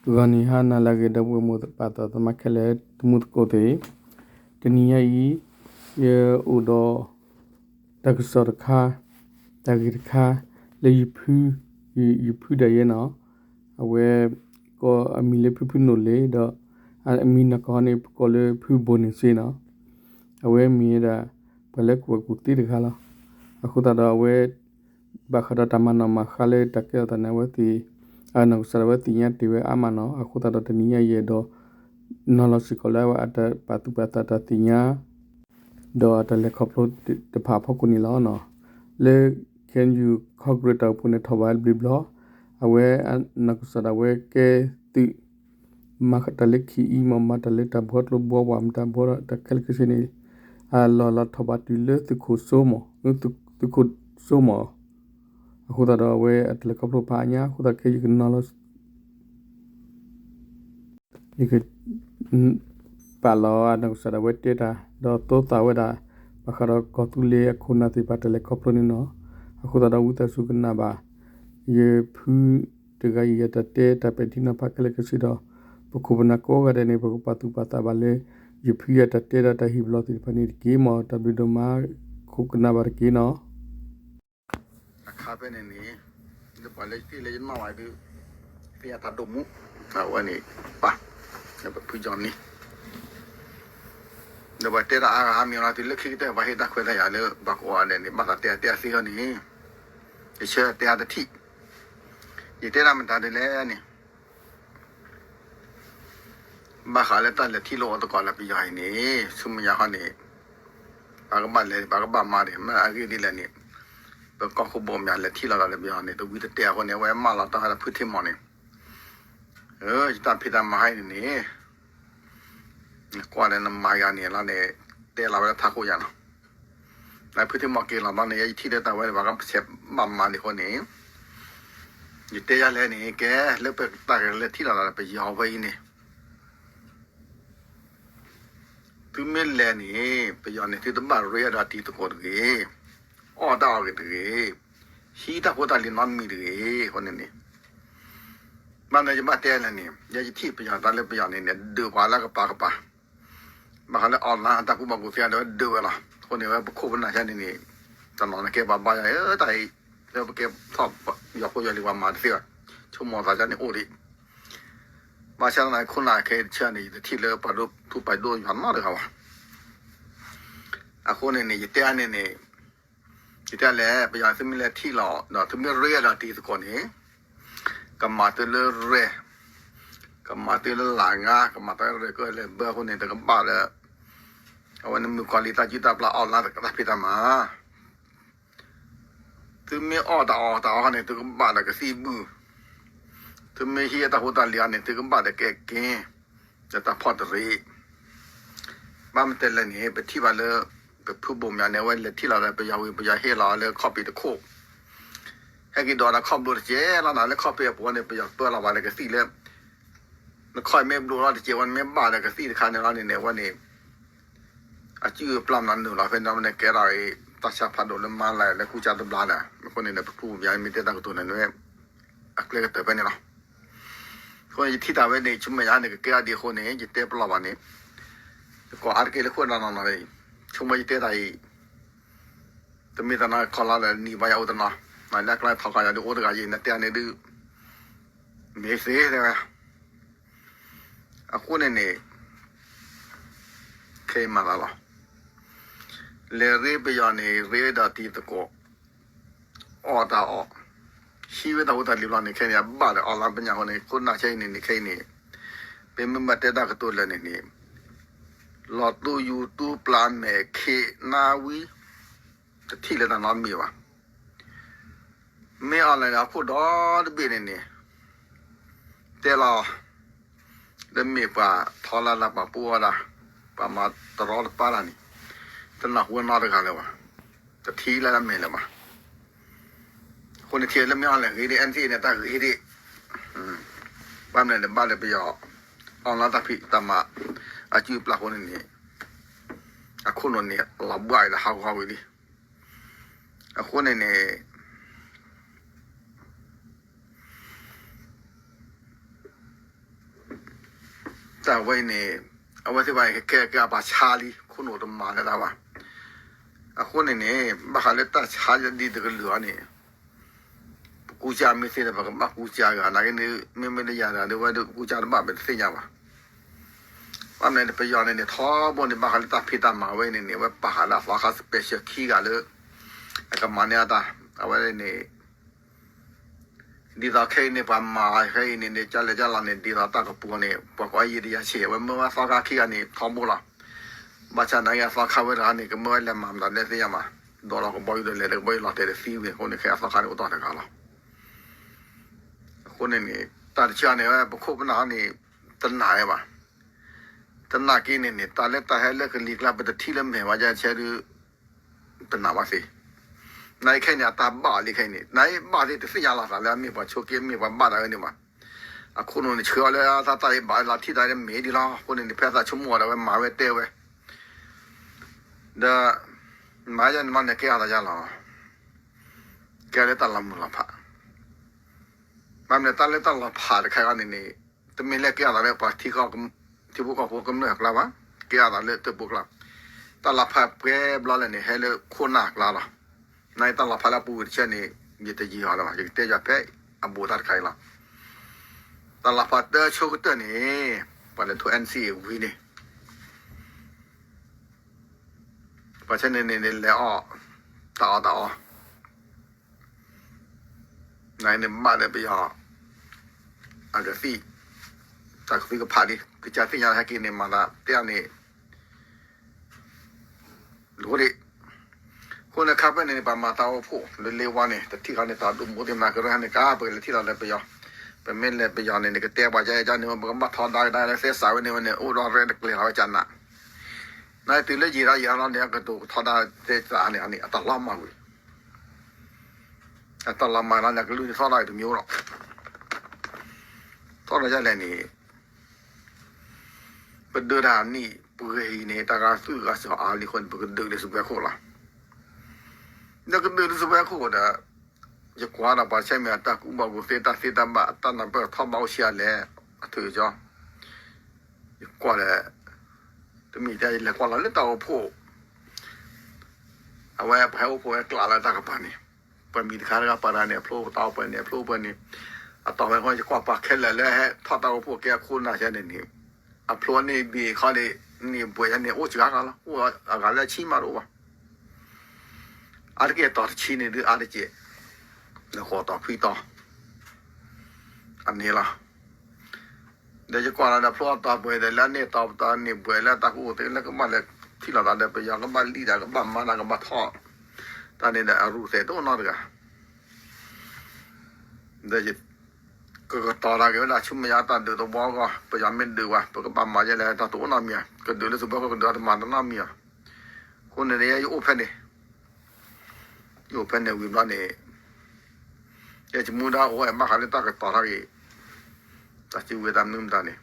ဂီၤနံၤဟါနၤလၢအဂ့ၤ ဒီပုၢ်ဝဲၢ်မိၢ်ပၢ်သးသမါခဲလၢာ် တံၤသကိးသ့ၣ်, တနံၤညါအံၤ ယအိၣ်ဒီး တၢ်ကစီၣ်တခါ, တၢ်ဂ့ၢ်တခါ လၢယဖု, ယဖုဒၣ်ယဲနီၤ, အဝဲ ကိးအမံၤလၢဖုဖုနိၣ်လ့ၤ ဒီး အမံၤနီၢ်ကီၢ်န့ၣ် ပကိးလၢဖုဘိၣ်န့ၣ်စ့နီၤ, အဝဲမ့ၢ်ဝဲဒၣ် ပှၤလၢကူၣ်ဘၣ်ကူၣ်သ့တဂၤလီၤ. အဃိသတးဒီးအဝဲ ဘၣ်ဃးဒီးတၢ်မၤနီၣ်မၤဃါလၢတၢ်ကဲထီၣ်သးန့ၣ် အဝဲသ့ၣ် အနီၢ်ကစၢ်ဒၣ်ဝဲသ့ၣ်ညါတ့ၢ်ဝဲအါမးနီၤ. အဃိသတးဒီးတနံၤညါအံၤဒီး နီၤလီၤစ့ၢ်ကီးလၢအဝဲအတၢ်ပာ်သူၣ်ပာ်သးတၢ်သ့ၣ်ညါ ဒီးအတၢ်လဲၤခီဖျိတဖၣ်အဖီခိၣ်န့ၣ်လီၤ. လၢ ခ့ၣ်အဲၣ်ယူၣ် ခီကရ့ၣ်တၢ်အိၣ်ဖှိၣ်န့ၣ် ထီၣ်ဘးဘျ့ဘျီ, အဝဲအနီၢ်ကစၢ်ဒၣ်ဝဲကဲသုး မၤတၢ်လၢခံအံၤမ့ၢ် မၤတၢ်လၢတၢ်ဘှီကျိဘှီဝါ မတၢ်ဘှီတၢ်ခဲလၢာ်ခဲဆ့န့ၣ် အလီၢ်လီၤထီၣ်ဘးတုၤလၢသုးခိၣ်စိမီၢ်, သုးခိၣ်စိမီၢ်, အဃိသတးဒီးအဝဲအတၢ်လဲၤခီဖျိဖးအါညါ အဃိသတးခဲအံၤယကနီၤလီၤ ယက ပာ်လီၤအနီၢ်ကစၢ်ဒၣ်ဝဲတဲတၢ် ဒီးသိသးဝဲဒၣ် ဘၣ်ဃးဒီးကီၢ်သူလ့ၤအခိၣ်နၢ်သ့ၣ်တဖၣ်တၢ်လဲၤခီဖျိန့ၣ်နီၤ. အဃိသတးဒီးဝံသးစူၤကနၣ်ဘၣ် ယဖုတဂၤအံၤအတၢ်တဲတၢ်ပဲာ်ထံနီၤဖးခဲလၢာ်ခဲဆ့ဒီး ပခိၣ်ပနၢ်ကိးဂၤဒဲးန့ၣ် ပကပာ်သူၣ်ပာ်သးဘၣ်လၢ ယဖုအတၢ်တဲဒီးတၢ်ဟ့ၣ်ပလီၢ်သ့ၣ်တဖၣ်န့ၣ်တက့ၢ်မီၢ်. တၢ်ဘျုးဒိၣ်မး ခိၣ်ကနၣ်ဘၣ်တက့ၢ်နီၤ. အခါဖဲန့ၣ်န့ၣ် ဒီးပှၤလၢယထံၣ်လၢယနီၣ်ဝဲဒုး သ့ၣ်ညါတၢ်ဒိၣ်မူ အဝဲန့ၣ် ပၢ် ဒီးပဖုကၠီနံၤ ဒီးပှၤတဲတၢ်အါဂၤအါမံၤလီၤ တုၤလၢခံကတၢၢ် ပှၤဟ့ၣ်တၢ်ခွဲးတၢ်ယာ်လၢ ပှၤကိးဂၤဒဲးန့ၣ် ဘၣ်သးတဲအတဲအသ့အီၤန့ၣ် ယဆၢတဲအါတထံၣ် ယတဲတၢ်မတၤဒ်လဲၣ်န့ၣ် ဘၣ်ဃးလၢတၢ်လဲၤထံၣ်လိာ်အီၤသကိးလၢပယီၤအံၤန့ၣ် ဆူမဲာ်ညါခီန့ၣ် ပှၤကဘၣ်လဲၤ ပှၤကဘၣ်မၤန့ၣ် မ့ၢ်အဂ့ၢ်ဒ်လဲၣ်န့ၣ် ပကီၢ်ခိၣ်ဘိၣ်မၠးလဲၤထံၣ်လိာ်သးလၢပယီၤန့ၣ် တဝံၤတတဲာ်အဃိန့ၣ် အဝဲမၢလီၤတၢ်ဝဲဒၣ်ဖုထံမီၢ်န့ၣ် ယတၢ်ဖံးတၢ်မၤဟဲအံၤန့ၣ်န့ၣ် ကွၢ်လၢနမၤယၤန့ၣ်လီၤန့ၣ် တဲလီၤဝဲဒၣ်ထးခိၣ်ယၤနီၤ လၢဖုထံမီၢ်က့ၤလီၤဘျီန့ၣ် ယထံၣ်လၢတၢ်ဝဲန့ၣ် ပှၤကဆဲးဘၣ်မၤန့ၣ်အဃိန့ၣ် ယတဲယၤလဲၣ်န့ၣ် ကဲလၢပတၢ်ကလဲၤထံၣ်လိာ်သးလၢပယီၤဝဲအံၤန့ၣ် သုမ့ၢ်လဲၤန့ၣ် ပယီၤန့ၣ် သုတဘၣ်ရ့ဒီးတံၤသကိးတဂ့ၤ, အီၣ်တၢ်အီၣ်ဂ့ၤတဂ့ၤ, ဟံးတၢ်ဖိတၢ်လံၤနီတမံၤတဂ့ၤ, အဃိန့ၣ်န့ၣ် ဘၣ်မနုၤယဘၣ်တဲလဲၣ်န့ၣ် ယဲယထံၣ်ပယီၤတၢ်လၢပယီၤန့ၣ်န့ၣ် ဒုးပှၤလၢကပၤကပၤ, ဘၣ်ဃးလၢ online အတၢ်ကူၣ်ဘၣ်ကူၣ်သ့အဒိဒုးဝဲလီၤ. အဃိန့ၣ်ဝဲပခိၣ်ပနၢ်ဆဲန့ၣ်န့ၣ် တနီၤန့ၣ်ကဲပှၤဘါယွၤ တၢ်အံၤ လၢပကဲထီၣ်ယွၤဖိယွၤလံၤပှၤမၤတသ့ဘၣ်, ဆိကမိၣ်သးဒ်န့ၣ်အိၣ်ဒံး ဘၣ်ဆၣ်သနာ်က့ ခိၣ်နၢ်ခဲအံၤတဆၢန့ၣ် ယတထံၣ်လၢပှၤဒိၣ်ထူပှၤဒိၣ်ယွၤနီတဂၤဘၣ်. အဃိန့ၣ်န့ၣ် ယတဲအါန့ၣ်န့ၣ် ယတဲလဲၣ် ပယီၤသုမ့ၢ်လဲၤထံၣ်လီၤ ဒီးသုမ့ၢ်ရ့ဒီးတံၤသကိးန့ၣ် ကမၤသုလၢရဲၣ်, ကမၤသုလၢလၢ်ငါ, ကမၤသုလၢရဲၣ်ကၢလဲၤဘၢအဃိန့ၣ် တကဘၣ်လၢ အဝဲန့ၣ်မုၣ်ကီၤလံၤတၢ်စုတၢ်ပျၢ် online တၢ်ဖံးတၢ်မၤ သုမ့ၢ်အီၣ်တၢ်အီၣ်တၢ်အီန့ၣ် သုကဘၣ်ဒီးကသံၣ်ဘုၣ်, သုမ့ၢ်ဟံးတၢ်ဖိတၢ်လံၤအီၤန့ၣ် သုကဘၣ်ဒီးကဲက့ၤ, ဒီးတၢ်ဖီၣ်တရံး, ဘၣ်မနုၤလဲၣ်န့ၣ် ပထံၣ်ဘၣ်လၢ ပဖုဘိၣ်မၠးန့ၣ် အဝဲလဲၤထံၣ်လီၤဒီးပယီၤဝံၤ ပယီၤဟ့ၣ်လီၤလၢခီၣ်ပံၤတခိၣ်, ဟဲက့ၤဒိးဒီးခီၣ်ဘျိတကဲလီၤနီၤ လၢခီၣ်ပံၤအပူၤန့ၣ် ပယီၤပၢလီၤဘၣ်ဒီးကသံၣ်လၢ နခီၣ်မ့ၢ်ဘျိလီၤတကဲဝဲ နမ့ၢ်ဘၣ်ဒီးကသံၣ်တခါန့ၣ်လီၤန့ၣ်န့ၣ် အဝဲန့ၣ် အစုပျၢ်မနုၤလီၤ ဖဲန့ၣ်န့ၣ်ကဲထီၣ်အံၤ တၢ်ဆါဖးဒိၣ်လၢမါလၢလၢကူစါတဘျါလၢ အဃိန့ၣ်န့ၣ် ပဖုဘိၣ်မၠးမ့ၢ်တဲတၢ်ကတိၤန့ၣ် အကျဲကတၢၢ်ဖဲန့ၣ်လီၤ. အဃိန့ၣ် ယထံၣ်တၢ်ဝဲန့ၣ် ဆူမဲာ်ညါန့ၣ် ကကဲထီၣ်ဒ်အဃိန့ၣ် ယတဲပလီၢ်ဘၣ်န့ၣ် ယကိးအါတက့ၢ်လၢခိၣ်နီၤနီၤန့ၣ် ဆိကမိၣ်ယတဲတၢ်အံၤ တမ့ၢ်တၢ်နီၤခီလီၤလၢနံၤဘၣ်ယၤအိၣ်တနီၤ မ့ၢ်လၢအကျါထီၣ်ခီယၤဒုးအိၣ်တဂၤယံၤ နတဲန့ၣ်ဒုး မ့ၢ်သ့တဲဝဲ အဃိန့ၣ်န့ၣ် ခဲအံၤမၤသးလီၤ. လဲၤရ့ပယီၤန့ၣ် ရ့ဒီးတံၤသကိး အီၣ်တၢ်အီၣ် ဟံးဝဲတၢ်ဖိတၢ်လံၤဘျီန့ၣ် ခဲအံၤန့ၣ် အဘၣ်ဒီး online ပညၣ်အဃိန့ၣ် ခိၣ်နၢ်ဆဲအံၤန့ၣ်န့ၣ် ခဲအံၤန့ၣ် ပမ့ၢ်ဘၣ်တဲတၢ်ကတိၤလၢာ်န့ၣ်န့ၣ် လီၤတူၢ်ယူၤတူၢ်ပျၢ်မဲာ်ခ့နါဝံ တထံၣ်လၢတၢ်နီတမံၤဘၣ်. မ့ၢ် online န့ၣ် အခိၣ်ဒီတဘ့ၣ်န့ၣ်န့ၣ် တဲလီၤ လၢမ့ၢ်ပှၤထီလၢ်လၢပှၤပူအီၣ်ဒၣ် ပှၤမၤတရီတပါတၢ်န့ၣ် တနၢ်ဟူနီတဂၤလၢၤဘၣ်, တထံၣ်လၢတၢ်မဲာ်လၢၤဘၣ်. အဃိန့ၣ် ထံၣ်လၢမ့ၢ် online ဂ့ၤဒ် NCA န့ၣ် တၢ်ဂ့ၤဒ် ဘၣ်မနုၤန့ၣ် ဘၣ်လၢပယီၤ online တၢ်ဖံးတၢ်မၤ အစုပျၢ်အဃိန့ၣ်န့ၣ် အခိၣ်နူာ်န့ၣ် လီၤဘှါအံၤလၢဟးဂီၤဝံၤလံ. အဃိန့ၣ်န့ၣ် ပ တၢ်ဝဲအံၤန့ၣ် အဝဲသ့ၣ်ဘၣ်ကကဲက့ၤအပှၤဆါလံ ခိၣ်နူာ်တမၤလၢၤတၢ်ဘၣ်. အဃိန့ၣ်န့ၣ် ဘၣ်ဃးလၢတၢ်ဆါဒ်တကလုာ်အံၤန့ၣ် ပကူစါမ့ၢ်သ့ဒီး ပကဘၣ်ကူစါဂၤ နာ်က့န့ၣ် မ့မ့ၢ်လၢယၤဒၣ်ဒ်ဝဲဒၣ်ကူစါတဘၣ် ပတသ့ၣ်ညါဘၣ်. ဘၣ်မနုၤန့ၣ် ပယီၤန့ၣ်န့ၣ် ထီဘိန့ၣ် ဘၣ်ဃးလၢတၢ်ဖံးတၢ်မၤဝဲန့ၣ်န့ၣ် အဝဲပာ်ဃာ်လၢအသီခါ special ခံဂၤလၢ အကမၤန့ၢ်အတၢ် အဝဲန့ၣ် ဒ်သိးခဲအံၤန့ၣ် ပှၤမၤခဲအံၤန့ၣ်န့ၣ် ကလဲၤကလီၤန့ၣ် ဒ်သိးတၢ်ကပူၤန့ၣ် ပှၤကိးယံၤတယၤဆံး အဝဲမၢဝဲသီခါခံဂၤန့ၣ် ထီဘိလီၤ. ဘၣ်ဆၣ်နာ်က့အသီခါဝဲတဂၤန့ၣ် ကမၢဝဲလဲၤမၤမတၤလဲၣ်သ့ၣ်ညါမး ဒိးလီၤကဘီယူၤဒီးလဲၤလၢကဘီယူၤလီၤတဲာ်ဒီးသံဝံၤအဃိန့ၣ် ခဲအသီခါန့ၣ်အိၣ်တီၢ်တဂၤလီၤ. အဃိန့ၣ်န့ၣ် တၢ်တဆၢန့ၣ်ဝဲ ပခိၣ်ပနၢ်န့ၣ် တနာ်ဝဲဘၣ်. တနာ်က့န့ၣ်န့ၣ် တၢ်လၢတၢ်ဟဲလၢကလံၤကျါ ပတထံၣ်လၢမဲာ်ဝဲဒၣ်ဆဲဒုး တနာ်ဘၣ်သ့. နအံၤခဲအံၤန့ၣ် အတၢ်ဘၣ်အီၤလံခဲအံၤန့ၣ် နအံၤဘၣ်သ့တသ့ၣ်ညါလီၤသးလၢအမ့ၢ်ပှၤဆိးက့ မ့ၢ်ပှၤဘၣ်ဒၣ်ဝဲန့ၣ်ဘၣ်. အခိၣ်နူာ်န့ၣ် ဆှၢအီၤလၢအတၢ်တၢ်အံၤဘၣ်လီၤ ထံၣ်တၢ်လၢမ့ၢ်ဒ်လီၤ. အဃိန့ၣ်န့ၣ် ဖဲသးဆိကမိၣ်အီၤဒီး အဝဲမၤဝဲတဲဝဲ ဒီး မၤယါန့ၣ်မးန့ၣ် ကဲအသးယါလီၤ. ကဲလၢတၢ်လီၤမုၢ်လီၤဖး မ့မ့ၢ်တၢ်လၢတၢ်လီၤဖးတခါအံၤန့ၣ်န့ၣ် တမ့ၢ်လၢကဲအသးလၢပှၤထံ ထံဖိကီၢ်ဖိကမျၢၢ်အကျါဘၣ်, ကဲအသးလၢတၢ်ပူၤကျါ, တၢ်လီၤဖးပှဲၤဘျီလဲၣ်န့ၣ် ဟဲလၢခိၣ်နၢ်အကျါလီၤ. နအံၤတၢ်လီၤဖးလၢအပူၤတဆၢန့ၣ် ယတယံာ်အီၤလၢၤဘၣ်, ယကတဲယွၤဖဲအဘူးတၢ်တခါအံၤလီၤ. တၢ်လီၤဖးတၢ်ဆိကတၢၢ်န့ၣ် ပှၤလဲၤထိး NCA ဝံၤန့ၣ် ပှၤဆဲန့ၣ်န့ၣ် လဲၤအီၣ်တၢ်အီၣ်တၢ်အီ နအံၤန့ၣ်ဘၣ်လၢပယီၤ အကသံၣ် တၢ်ကသံၣ်ကဖးလံ ကစၢ်သ့ၣ်ညါဟဲက့ၤန့ၣ် မၤသးတဲအီၤန့ၣ် လိၣ်ဒံး. အဃိန့ၣ် ခါဖဲန့ၣ်န့ၣ် ပှၤမၤတၢ်အိၣ်ဖှိၣ်လၢလ့ဝါန့ၣ် တထံၣ်ဃီန့ၣ် တၢ်ဒိၣ်မူသ့ၣ်မနၤကရၢန့ၣ် ကါပကလဲၤထံၣ်လီၤလၢပယီၤ, ပမ့ၢ်လဲၤပယီၤန့ၣ် နကတဲပှၤကဲကန့ၣ် ပကဘၣ်ထီဒါကဒါလၢသဲစးဝဲန့ၣ်ဝဲန့ၣ် အိၣ်ဒီးရဲတကျဲၤလီၤဝဲကနး နတုၤလၢယံာ်ဒီးယံာ်လီၤန့ၣ် အကတိၤကထီဒါသဲစးန့ၣ် အတၢ်လီၤမၢ်ဝံၤ အတၢ်လီၤမၢ်လီၤန့ၣ် ကလုၢ်န့ၣ်ထီၣ်လီၤတမံၤလီၤ. ထီၣ်လီၤဒ်လဲၣ်န့ၣ် ပဒုးတၢ်နံၣ်ပှဲၤအံၤန့ၣ် တၢ်ဂၤသူၣ်ဂၤစီၤအါလံအဃိန့ၣ် ပကဒုးလၢစပွဲခိၣ်လီၤ. ဒီးကဒုးလၢစပွဲခိၣ်ဒီး ယကွၢ်ဒီးပှၤဆဲမ့ၢ်အတၢ်ကူၣ်ဘၣ်ကူၣ်သ့ တၢ်သ့တၢ်ဘၣ် အတၢ်နၢ်ပၢၢ်ထီၣ်ဘၣ်အိၣ်ဆံးအါလဲၣ် အထုးကၠီ ယကွၢ်ဒီး တမံၤတယလဲၤကွၢ်လီၤလၢတၢ်အိၣ်ဖှိၣ် အဝဲပှၤဟဲအိၣ်ဖှိၣ်ဝဲကျးလၢတၢ်ကပၤန့ၣ် ပှၤမံၤတခါတဂၤပှၤတဂၤန့ၣ် အဖျိတၢ်အိၣ်ဖှိၣ်န့ၣ် အဖျိပှဲၤန့ၣ် အတီၢ်ဝဲဃီ ယကွၢ်ပှၤခဲလၢာ်လၢဟဲထီၣ်တၢ်အိၣ်ဖှိၣ်ကဲအခိၣ်နၢ်ဆဲန့ၣ်န့ၣ် အဖျိန့ၣ်ဘ့ၣ်ခီန့ၣ် န့ၢ်ဘှဲးန့ၣ် အိၣ်စှၤဂၤလီၤ အိၣ်အဂၤလၢဆံမးတအိၣ်ဘၣ် အါတက့ၢ်တီၤတဆံန့ၣ်ဒုးအါတက့ၢ် နဃိးတီၤခွံတီၤ အန့ၣ်လီၤ. ဒီးယကွၢ်လီၤဒီးဖျိအတီၤပှဲၤဒီးလၢန့ၢ်တီၤပတီၤန့ၢ်ဘှဲးလၢတၢ်ကအိၣ်သ့လၢကဘၣ်လဲၤထံၣ်လိာ်သးဒီးပယီၤကဘၣ်လံၣ်ဒၣ်ကဘၣ်မၤဒၣ်ကဘၣ်ထီၣ် တၢ်န့ၣ်ဒီးအရူၢ်သဲးတအိၣ်နီတဂၤ ဒီးယကကတီၤတၢ်က့ၤဝဲဒၣ်ဆူမဲာ်ညါတၢ်ဒုးတဝီအဂီၢ် ပယီၤမ့ၢ်ဒုးဝဲ ပကဘၣ်မၤယဲလဲၣ်တၢ်တအိၣ်နီတမံၤ ကဒုးလၢစပွဲခိၣ်ကဒုးအီၤတမၤတနီတမံၤအီၤ အဃိန့ၣ် ယအိၣ်ဖဲန့ၣ် ယအိၣ်ဖဲန့ၣ်ဝံၤဘျီန့ၣ် ယယမူဒါအိၣ်ဝဲဘၣ်ဃးလၢတၢ်ကတီၤတၢ်ဂ့ၢ် တၢ်စုဝဲတၢ်မနုၤမတၤန့ၣ်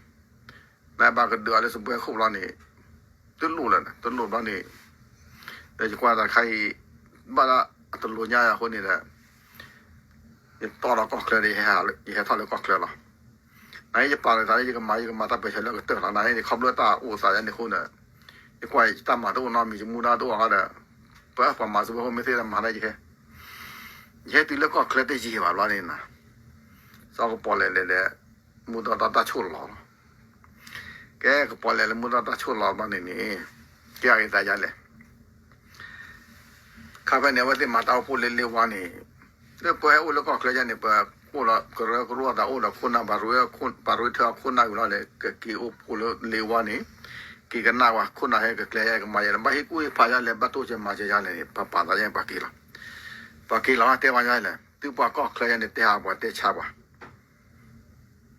နဘၣ်ကဒုးအီၤလၢစပွဲခိၣ်ဘျီန့ၣ် တလိၣ်လၢၤ တလိၣ်ဘျီန့ၣ် ဒီးယကွၢ်တၢ်တခါအံၤ ဘၣ်လၢအတလိၣ်ညါအဃိန့ၣ်ဒီး ယတီၢ်ဒီးကီၢ်ချၢဒီး ယဟဲထီၣ်လၢကီၢ်ချၢလီၤ. နအံၤယပာ်လီၤသးလၢယကမၤ ယကမၤတၢ်ပၢၢ်ဆၢလၢကတၢၢ်လီၤ နအံၤန့ၣ် ခီဖျိတၢ်အိၣ်သးယၤန့ၣ်အဃိန့ၣ် ယကွၢ်ယတၢ်မၤတအိၣ်နီတမံၤ ယမူဒါတအိၣ်အါဒီး ပှၤမၤစပွဲခိၣ်မ့ၢ်သ့ဒီးမၤဒီးယဟဲ ယဟဲတုၤလၢကီၢ်ချၢတယံာ်ဘၣ်ဘျီန့ၣ်နၤ စီၤကပီၤလဲၣ်လဲၣ်ဒီး မူဒီတၢ်တၢ်ဆိၣ်လီၤလီၤ ကဲကပီၤလဲၣ်လၢမူဒီတၢ်ဆိၣ်လီၤဘျီန့ၣ်န့ၣ် ကဲအဂ့ၢ်သးယါလဲၣ် ခါဖဲန့ၣ် အဝဲသ့ၣ်မၤတၢ်အိၣ်ဖှိၣ်လၢလ့ဝါန့ၣ် လၢပှၤဟဲအိၣ်လၢကီၢ်ချၢယါန့ၣ် ပှၤအိၣ်ဒီးကရၢကရိအသးအိၣ်ဒီးခိၣ်နၢ် ပှၤရ့ထၢအခိၣ်နၢ်ဝံၤလီၤဒီး ကက့ၤအိၣ်ဖှိၣ်လၢလ့ဝါန့ၣ် က့ၤကနၣ်ဝဲခိၣ်နၢ်ဟဲကကျဲဟဲကမၤယါန့ၣ် ဘၣ်ဟ့ၣ်ကူၣ်ဟ့ၣ်ဖးယါလဲၣ် ဘၣ်တိၢ်ကဲမၤကဲယါလဲၣ်န့ၣ် ပှၤပာ်သးယါန့ၣ် ပှၤက့ၤလီၤ ပှၤက့ၤလီၤတဲဝဲယါလဲၣ် သုပှၤကီၢ်ချၢယါန့ၣ် တဲဟးပှၤတဲဆါပှၤ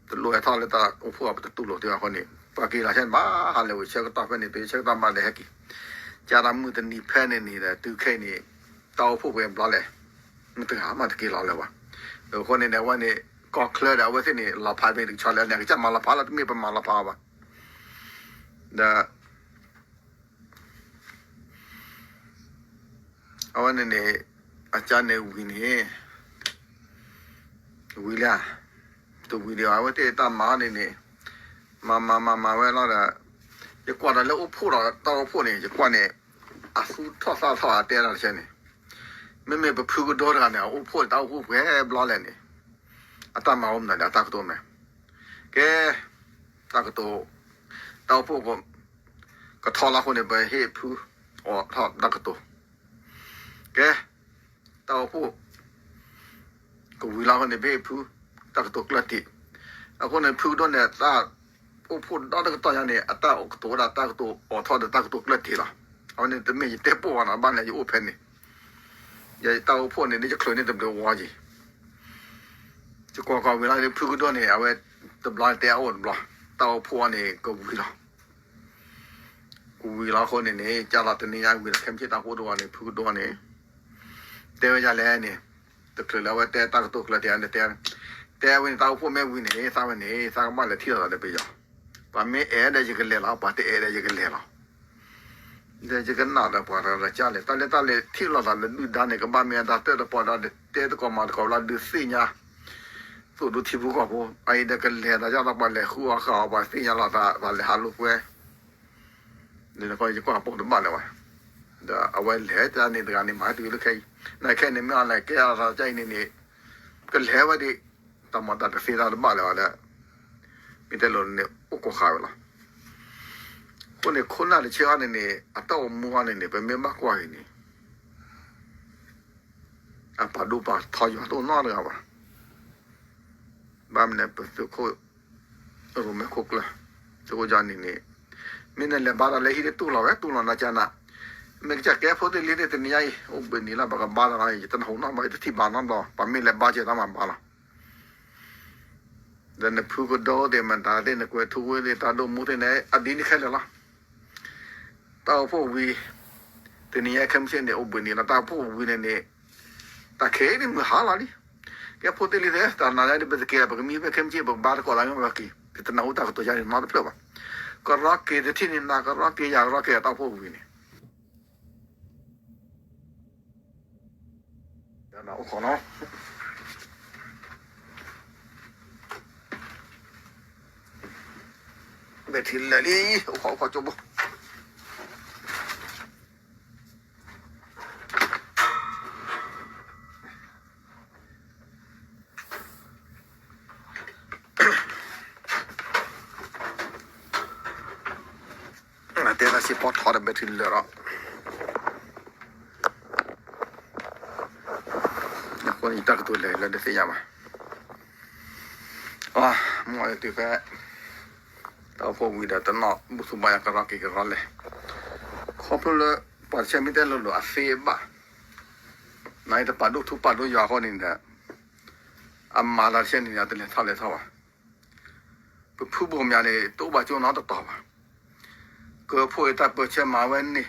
တလိၣ်ဟဲထီၣ်လၢတၢ်အိၣ်ဖှိၣ်အပတတူၢ်လိာ်သ့အဃိန့ၣ် ပှၤက့ၤလီၤဆဲန့ၣ် ဘၣ်ဟးလဲၤဝံၤဆၢကတီၢ်ဖဲန့ၣ် တုၤဆၢကတီၢ်မးလဲၤဟဲက့ၤ ကၢ်တၢ်မုၢ်တနံၤဖဲန့ၣ်န့ၣ်ဒီး တုၤခဲအံၤန့ၣ် တၢ်အိၣ်ဖှိၣ်ပှဲၤဘျီလဲၣ် မတဂၤမးတက့ၤလီၤလၢၤဘၣ်. အဃိန့ၣ်န့ၣ် အဝဲန့ၣ် ကီၢ်ချၢဒီးအဝဲသ့ၣ်န့ၣ် လီၤဖးမ့ၢ်တကဆီလဲၣ်န့ၣ် အကစၢ်မၤလီၤဖးလီၤ တမ့ၢ်ပမၤလီၤဖးအီၤဘၣ်. ဒီး အဝဲန့ၣ်န့ၣ် အကၢ်န့ၣ်ဝံၤန့ၣ် ဝံၤလၢ တဝံၤဒီး အဝဲသ့ၣ်တၢ်မၤန့ၣ်န့ၣ် မၤမၤမၤမၤဝဲလီၤဒီး ယကွၢ်ဒီးလၢအိၣ်ဖှိၣ်ဒီးတၢ်အိၣ်ဖှိၣ်န့ၣ် ယကွၢ်န့ၣ် အသူၣ်ထီၣ်သၣ်ထီၣ်အတဲဒၣ်တဆဲန့ၣ် မ့မ့ၢ်ပဖုကဒိတဂၤန့ၣ် အအိၣ်ဖှိၣ်န့ၣ်တၢ်အိၣ်ဖှိၣ်ပှဲၤဘျီလဲၣ်န့ၣ် အတၢ်မၤအိၣ်မနုၤလဲၣ် အတၢ်ကတိၤမ့ၢ် ကဲ တၢ်ကတိၤ တၢ်အိၣ်ဖှိၣ်က ကထီလီၤအဃိန့ၣ် ပဟ့ၣ်ဖုအိးထီၣ်တၢ်ကတိၤ ကဲ တၢ်အိၣ်ဖှိၣ် ကဝံၤလီၤအဃိန့ၣ် ပဟ့ၣ်ဖု တၢ်ကတိၤကျၢၢ်တံၢ် အဃိန့ၣ် ဖုကဒိန့ၣ် တၢ်အိၣ်ဖှိၣ်ဒီတကတီၢ်ညါန့ၣ် အတၢ်ကတိၤဝဲဒၣ်တၢ်ကတိၤအိးထီၣ်ဒီးတၢ်ကတိၤကျၢၢ်တံၢ်လီၤ. အဝဲန့ၣ်တမ့ၢ်ယတဲပိာ်ဘၣ်နီၤ ဘၣ်လဲၣ်ယအိၣ်ဖဲန့ၣ် ယတၢ်အိၣ်ဖှိၣ်န့ၣ် ဒ်ယချုးန့ၢ်တဘျုးဝီက့ၤ ယကွၢ်ကွၢ်ဝံၤလီၤ ဖုကဒိန့ၣ် အဝဲတဘျီတဲအအိၣ်တဘျီ တၢ်အိၣ်ဖှိၣ်အီၤန့ၣ် ကဝံၤလီၤ ကဝံၤလီၤအဃိန့ၣ်န့ၣ် ကၢ်လီၤတနံၤညါဝံၤလီၤ ခဲမုၢ်ဆ့ၣ်တၢ်အိၣ်ဖှိၣ်တဝီန့ၣ် ဖုကဒိန့ၣ် တဲဝဲဒ်လဲၣ်န့ၣ် တချုးလၢအဝဲတဲတၢ်ကတိၤကျၢၢ်တံၢ်န့ၣ် တဲ တဲဝဲန့ၣ် တၢ်အိၣ်ဖှိၣ်မ့ၢ်ဝံၤန့ၣ် သးဝဲန့ၣ် သးကဘၣ်လဲၤထံၣ်လိာ်သးဒီးပယီၤ ပှၤမ့ၢ်အဲၣ်ဒီးယကလဲၤလီၤ ပှၤတအဲၣ်ဒီးယကလဲၤလီၤ ဒီးယကနၣ်ဒီးပှၤတဂၤတဂၤကလဲၣ် တၢ်လၢတၢ်လဲၤထံၣ်လိာ်သးလၢဒုၣ်ဒါန့ၣ် ကဘၣ်မ့ၢ်အတၢ်တၢၣ်တပီၢ်ဒီး တဲသကိးမၤသကိးလၢဒုးသ့ၣ်ညါ သိၣ်ဒူထံဖိကီၢ်ဖိ အအံၤဒီးကလဲၤသးဒ်သိးပှၤလဲၤဃုအီၣ်ဃုအီပှၤသ့ၣ်ညါလိာ်သး ပှၤလဲၤဟးလိာ်ကွဲ န့ၣ်ယကွၢ်ပအိၣ်တဘၣ်လၢၤဘၣ် ဒီးအဝဲလဲၤတၢ်န့ၣ်တဂၤန့ၣ် မၤတုၤလၢခဲအံၤ နခဲအံၤန့ၣ် မ့ၢ်အီၤလဲၤကဲအသးကါအံၤန့ၣ်န့ၣ် ကလဲၤဝဲဒၣ် တၢ်မၤတၢ်တသ့တၢ်တဘၣ်လၢၤဘၣ်လၢ မ့ၢ်တဲလိၤန့ၣ် အိၣ်ကိးဃာ်ဝဲလီၤ. အဃိန့ၣ် ခိၣ်နၢ်တဆ့အီၤန့ၣ်န့ၣ် အတၢ်အိၣ်မူအီၤန့ၣ်န့ၣ် ပမ့ၢ်ဘၣ်ကွၢ်အံၤန့ၣ် အပာ်ဒိၣ်ပာ်ထီယွၤတအိၣ်နီတဂၤဘၣ်. ဘၣ်မနုၤ ပသုးခိၣ် ရိၣ်မဲခိၣ်ကျၢၢ် သုးခိၣ်ကၠီန့ၣ်န့ၣ် မ့ၢ်နလဲၤဘါဒီးလၢဟံၣ်ဒ်တူၢ်လီၤဝဲ တူၢ်လီၤနၤကနၤ မ့ၢ်ကစၢ်ကဲဖိသ့ၣ်လံသ့ၣ်တနံၤညါအံၤ အိၣ်ဘှံးနံၤလၢပကဘါဒီး ယတနၢ်ဟူနီတဘျီ ယတထံၣ်ဘၣ်နီတဘျီ ပှၤမ့ၢ်လဲၤဘါကဲတၢ်မၤဘါလီၤ. ဒီးနဖုကဒိသ့ၣ်မတၤသ့ၣ် နကွဲၤထူဝ့သ့ၣ် တၢ်ဒိၣ်မူသ့ၣ်န့ၣ် အဒ်န့ၣ်ခဲလၢာ်လီၤ. တၢ်အိၣ်ဖှိၣ်ဝံၤ တနံၤညါခဲမုၢ်ဆ့ၣ်န့ၣ် အိၣ်ဘှံးနံၤလီၤ တၢ်အိၣ်ဖှိၣ်ဝံၤန့ၣ်န့ၣ် တၢ်ခဲအံၤန့ၣ်မုၢ်ဟါလီၤလံ. ကဲဖိသ့ၣ်လံသ့ၣ် တၢ်နာ်လၢပတကဲ ပကမံဖဲခဲမုၢ်ဆ့ၣ် ပကဘါသကိးလၢမ့ၢ်ပက့ၤ ပတနၢ်ဟူတၢ်ကတိၤယါန့ၣ်နီတဖျၢၣ်ဘၣ်. ကရီက့ၤတထံၣ်န့ၣ် နၤကရီက့ၤယၤကရီက့ၤ တၢ်အိၣ်ဖှိၣ်ဝံၤန့ၣ် အိၣ်ခိးနီၤ ဘဲၣ်ထံလၢာ်လံ အိၣ်ခိးအိၣ်ခိးကၠိဘိ တဲတၢ်စ့ၢ်ကီးထီၣ်ဒီးဘဲၣ်ထံလၢာ်လီၤ. အဃိန့ၣ် ယတၢ်ကတိၤလဲၤလၢတသ့ၣ်ညါဘၣ်. အ မ့ၢ်အီၤလၢတုၤဖဲ တၢ်အိၣ်ဖှိၣ်ဝံၤဒီးတနီၣ်ဘူၣ်ထီၣ်ဘါယွၤကရီက့ၤကရီလဲၣ်. ခီဖျိလၢ ပှၤတဆဲမ့ၢ်တဲလိၤလိၤအသ့အဘၣ် နအံၤတပာ်ဒိၣ်ထူပာ်ဒိၣ်ယွၤအဃိန့ၣ်ဒီး အမၤတၢ်တဆဲန့ၣ် အတလဲၤထီၣ်လဲၤထီၣ်ဘၣ်. ပဖုဘိၣ်မၠးန့ၣ် တအိၣ်ဘၣ်ကၠိနီတတီၤဘၣ်. ကၢၢ်ဖိအံၤတၢ်ပၢၢ်ဆၢမၤဝဲန့ၣ်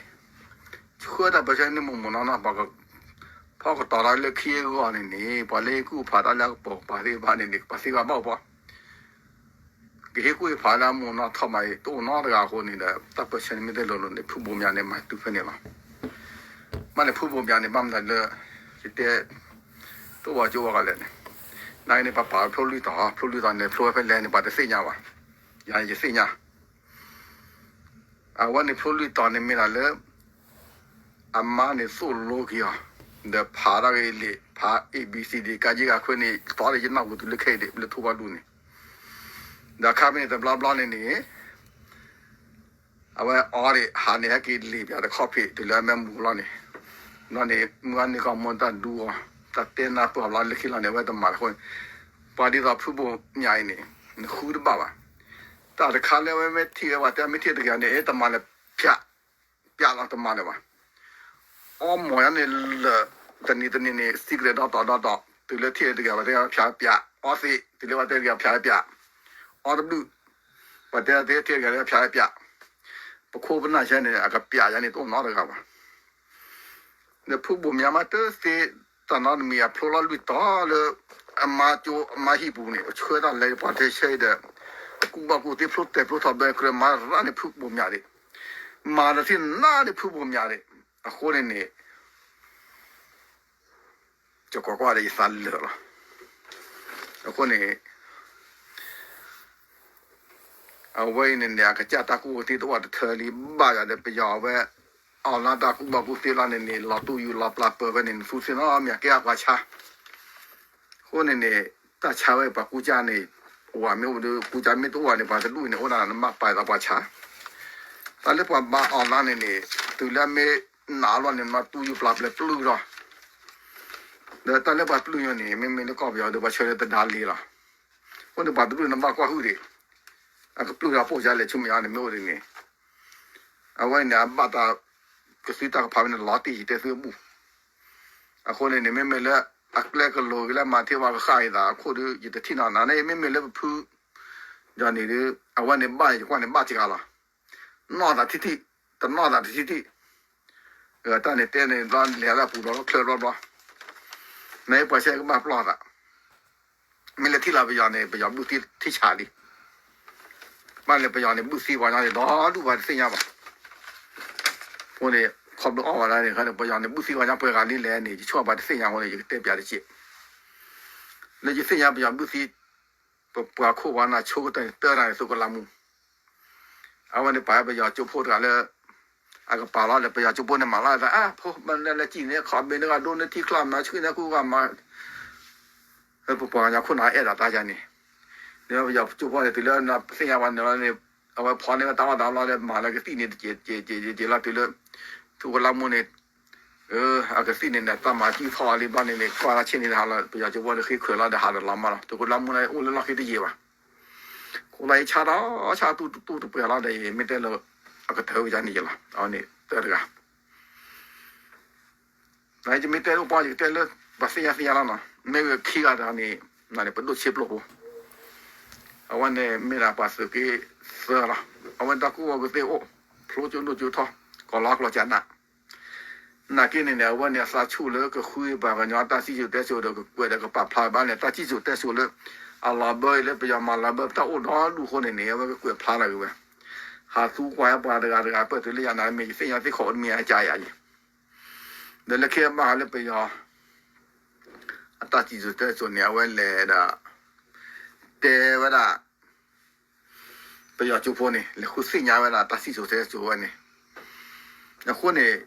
ဆှၢတၢ်ပၢၢ်ဆၢန့ၣ်မိၢ်မိၢ်နီၢ်နီၢ် ပှၤကဖီကတီၤတၢ်လၢခံအဂီၢ်န့ၣ်န့ၣ် ပှၤလၢဟ့ၣ်ကူၣ်ဖးတၢ်လၢအကပိာ်ကပၤသ့ၣ်တဖၣ်န့ၣ်န့ၣ် ပှၤသ့ဝဲဘၣ်အိၣ်ပှၤ ကဟ့ၣ်ကူၣ်ဟ့ၣ်ဖးလၢအမိၢ်နီၢ်ထီၣ်မးအံၤ တအိၣ်နီတဂၤအဃိန့ၣ်ဒီး တၢ်ပၢၢ်ဆၢန့ၣ်မ့ၢ်တဲလိၤလိၤန့ၣ် ဖုဘိၣ်မၠးန့ၣ် မၤတုၤဖဲန့ၣ်လီၤ. ဘၣ်န့ၣ်ဖုဘိၣ်မၠးန့ၣ် ဘၣ်မနုၤလၢ ယတဲ တအိၣ်ဘၣ်ကၠိဘၣ်ကလဲၣ်န့ၣ် နာ်က့န့ၣ် ပှၤပာ်ဖျိလွံၢ်တီၤ ဖျိလွံၢ်တီၤန့ၣ် ဖျိဝဲဖဲလဲၣ်န့ၣ် ပှၤတသ့ၣ်ညါဘၣ်. ယၤန့ၣ်ယသ့ၣ်ညါ အဝဲန့ၣ်ဖျိလွံၢ်တီၤန့ၣ်မ့ၢ်ဒၣ်လၢ အမါန့ၣ်သိၣ်လိက့ၤအီၤ ဒီးဖးတၢ်ဂ့ၢ်လံာ် ဖး A B C D ကယ့ၢ်ဂၤခွဲးန့ၣ် တီဒီးယနၢ်ဟူတုၤလၢခဲအံၤဒံး လၢထိဘၣ်ဒူန့ၣ် ဒီးခါဖဲန့ၣ်တဘျီဘျီန့ၣ်န့ၣ် အဝဲအီဒံးဟးန့ၣ် ဟဲက့ၤလံာ်ပၠးတခီၣ်ဖံး တုၤလၢအမ့ၢ်မူလီၤန့ၣ် ဘျီန့ၣ် မုၢ်ဂၤန့ၣ်ကီၢ်မူတၢ်ဒူအီၤ တၢ်တဲနၢ်ပၢၢ်ဘျီလၢခံလီၤန့ၣ် အဝဲတမၤလၢၤအဃိန့ၣ် ပှၤဒ်သိးဖုဘိၣ်မၠးအံၤန့ၣ် နဃုတဘၣ်ဘၣ်. တၢ်တခါလၢအဝဲမ့ၢ်ထံၣ်ဝဲပှၤတဲမ့ၢ်ထံၣ်တဂ့ၤန့ၣ် တမၤလၢၤ ပၠးလီၤတမၤလၢၤဘၣ်. အီမိာ်ညါန့ၣ်လၢာ် တနံၤတနံၤန့ၣ် secret ဒီတီၤဒီတီၤ တုၤလၢထံၣ်တဂ့ၤ ပှၤတဲပၠးပၠး အီသံး တုၤလၢပှၤတဲတဂ့ၤပၠးပၠး အီတဘျုး ပှၤတဲသ့ထံၣ်တဂ့ၤပၠးပၠး ပခိၣ်ပနၢ်ဆဲန့ၣ် အကပၠးယါန့ၣ်တအိၣ်နီတဂၤဘၣ်. ဒီးဖုဘိၣ်မၠးမးတသ့ တၢ်နီတမံၤ အဖျိလီၤလွံၢ်တီၤလၢ အမါကၠိအမါဟံၣ်ပူၤန့ၣ် ပဆှၢတၢ်လဲၤပှၤတဲဆဲအံၤဒီး ကူၣ်ဘၣ်ကူၣ်သ့ဖျိတဲာ်ဖျိထီၣ်ဘဲကြၢးမၤရၣ်န့ၣ်ဖုဘိၣ်မၠးဒံး မၤတထံၣ်နးန့ၣ်ဖုဘိၣ်မၠးဒံး အဃိန့ၣ်န့ၣ် ယကွၢ်ကွၢ်ဒီးယသးလၢာ်လီၤ. အဃိန့ၣ် အဝဲအံၤန့ၣ်န့ၣ် အကစၢ်တၢ်ကူၣ်ဘၣ်ကူၣ်သ့တအိၣ်တထၢလံ ဘၣ်ယၤဒီးပယီၤအဝဲ အီၣ်လၢတၢ်ကူၣ်ဘၣ်ကူၣ်သ့လီၤန့ၣ်န့ၣ် လီၤတူၢ်ယူၤလီၤပျၢ်ပၢၢ်ဝဲန့ၣ် နသူသ့ၣ်နီၣ်မ့ၢ်ကဲအပှၤဆါ အဃိန့ၣ်န့ၣ် တၢ်ဆါဝဲပှၤကူစါန့ၣ် အိၣ်ဝဲမ့ၢ်အိၣ်ဒီး ကူစါမ့ၢ်တအိၣ်ဝဲန့ၣ် ပှၤတဒူၣ်န့ၣ် အိၣ်ဒၣ်နဘၣ်ပာ်သးပှၤဆါ တၢ်လၢပှၤဘါအီၣ်လီၤန့ၣ်န့ၣ် တုၤလၢမ့ၢ်နးလီၤန့ၣ် မၤတူၢ်ယူၤပျၢ်ပျၢၢ်ပျုၢ်လီၤ ဒီးတၢ်လၢပှၤပျုၢ်ညါန့ၣ် မ့မ့ၢ်လၢကီၢ်ပယီၤဒီးပှၤဆၢလၢတဒါလ့လီၤ. အဃိန့ၣ်ပှၤတဒူၣ်န့ၣ်ဘၣ်ကွၢ်ဟုၣ်ဒံး အကပျုၢ်တၢ်ပိာ်ကါလဲၤဆူမဲာ်ညါန့ၣ်မ့ၢ်အိၣ်ဒ်န့ၣ် အဝဲန့ၣ်အဘၣ်တၢ်ကသုတၢ်ကဖးဝဲန့ၣ်လီၤတံၢ်ယတဲသုအဘူၣ် အဃိန့ၣ်န့ၣ် မ့မ့ၢ်လၢ အကျဲကလိၤက့ၤလၢမၤထံဝါကဃၣ်အံၤသးအခိၣ်ဒီး ယတထံၣ်နီၢ်နၤန့ၣ် မ့မ့ၢ်လၢပဖု ယီၤန့ၣ်ဒီး အဝဲန့ၣ်ဘၣ်ယကွၢ်န့ၣ်ဘၣ်စှၤလီၤ. နီၢ်သးထံထံၣ် တနီၢ်သးတထံထံၣ် တၢ်န့ၣ်တဲန့ၣ်ဘျီလဲၤလၢအပူၤဘျီချၢဘျီဘျီ နပှၤဆဲကဘၣ်ပျီၢ်သး မ့ၢ်လၢထံၣ်လီၤပယီၤန့ၣ် ပယီၤဘုၣ်သံထံၣ်ဆးလံ ဘၣ်န့ၣ်ပယီၤန့ၣ်ဘုၣ်သံပှၤညီန့ၣ် ဒီဒူၣ်ပှၤတသ့ၣ်ညါဘၣ် အဃိန့ၣ် ခီဖျိအီၣ်ဝဲဒၣ်န့ၣ် ပယီၤန့ၣ်ဘုၣ်သံပှၤညီပှဲၤဂၤလံလဲၣ်န့ၣ် ယဆိကမိၣ်ပှၤတသ့ၣ်ညါအဃိန့ၣ် ယကတဲပၠးတက့ၢ် လၢယသ့ၣ်ညါပယီၤဘုၣ်သံ ပပှၤခိၣ်ပှၤနၢ်ဆိကတၢၢ်န့ၣ် တၢတၢ်န့ၣ်သုးခိၣ်လါမူ အဝဲန့ၣ်ပာ်ပယီၤကၠိဖိတဂၤလၢ အကပာ်လီၤဒီး ပယီၤကၠိဖိန့ၣ်မၤလီၤသး အဖိမၤနလဲၤစံၣ်န့ၢ်ခီၣ်ဘ့ၣ်န့ၢ်ဂၤဒိၣ်န့ၢ်ထံချီၣ်မၤဆှံန့ၢ်ကူဂၤမၤ ပပှၤကညီခိၣ်နၢ်အဲၣ်ဒိးတၢ်ယါန့ၣ် ဒီးပယီၤကၠိဖိန့ၣ်တုၤလၢပသ့ၣ်ညါပှၤန့ၣ်လီၤန့ၣ် အဝဲဖီန့ၢ်ဝဲတၢ်အီၣ်တၢ်အီလီၤဒီး မၤလၢကသံၣ်န့ၣ်တက့ၢ်က့ၢ်က့ၢ်က့ၢ်လီၤတုၤလၢ သုးခိၣ်လါမူန့ၣ် အကသံၣ်န့ၣ်န့ၣ် တၢ်မၤကံၢ်ထီၣ်လံဘျီန့ၣ်န့ၣ် ကွၢ်တၢ်ဆ့ၣ်န့ၣ်တဟးလီၤ ပယီၤကၠိဖိဒီးဃ့ခွဲးလီၤဒီးဟးဒီးလီၤမၢ်လီၤ သုးခိၣ်လါမူန့ၣ်အိၣ်လၢလီၢ်ခံတယံာ်ဘၣ် ခိၣ်လီၤအံၤဆါဒီးဆါတူၢ်တူၢ်တပှဲၤလီၤဒီး မ့ၢ်တဲလၢ အကတၢၢ်ဝဲယါန့ၣ်ယလီၤ အဝဲန့ၣ်တၢတဂၤ နယမ့ၢ်တဲလၢပှၤယကတဲလၢ ပှၤသ့ၣ်ညါသ့ၣ်ညါလီၤနီၤ မ့ၢ်ဂ့ၤခံဂၤတဂၤန့ၣ် နန့ၣ်ပဒိၣ်ဆ့ပျိၢ်ဖိ အဝဲန့ၣ်မ့ၢ်ဒၣ်ပှၤသုးက့သၢလီၤ အဝဲတၢ်ကူၣ်ဘၣ်ကူၣ်သ့အိၣ် ဖျိကၠိဒိၣ်ကၠိထီ ကီၢ်လီၤကျီၢ်ကနၣ် နာ်က့န့ၣ်န့ၣ် အဝဲန့ၣ်အသးဆူၣ်လၢကဃုပှၤကညီတၢ်စံၣ်စိၤတဲစိၤဒီး ကကွဲးဒီးကပာ်ဖျါဘၣ်န့ၣ် တၢ်စံၣ်စိၤတဲစိၤလၢ အလီၤဘၢအံၤလၢပယီၤမၤလီၤဘၢပတၢ်အိၣ်ဒီဒူၣ်အဃိန့ၣ်န့ၣ် အဝဲကကွဲးဖျါလီၤက့ၤဝဲ ဟးသူကွၢ်ပှၤတဂၤတဂၤပၢၢ်တုၤလၢယၤန့ၣ် မ့ၢ်ယသ့ၣ်ညါသ့ၣ်ခိးတမံၤအကယၤယၤယံၤ ဒီးလၢခံဘၣ်ဃးလၢပယီၤ အတၢ်စံၣ်စိၤတဲစိၤန့ၣ် အဝဲလဲၤဒီး တဲဝဲဒၣ် ပယီၤကၠိဖိန့ၣ် လဲၤဃုသ့ၣ်ညါဝဲဒၣ်တၢ်စံၣ်စိၤတဲစိၤဝဲန့ၣ် အဃိန့ၣ်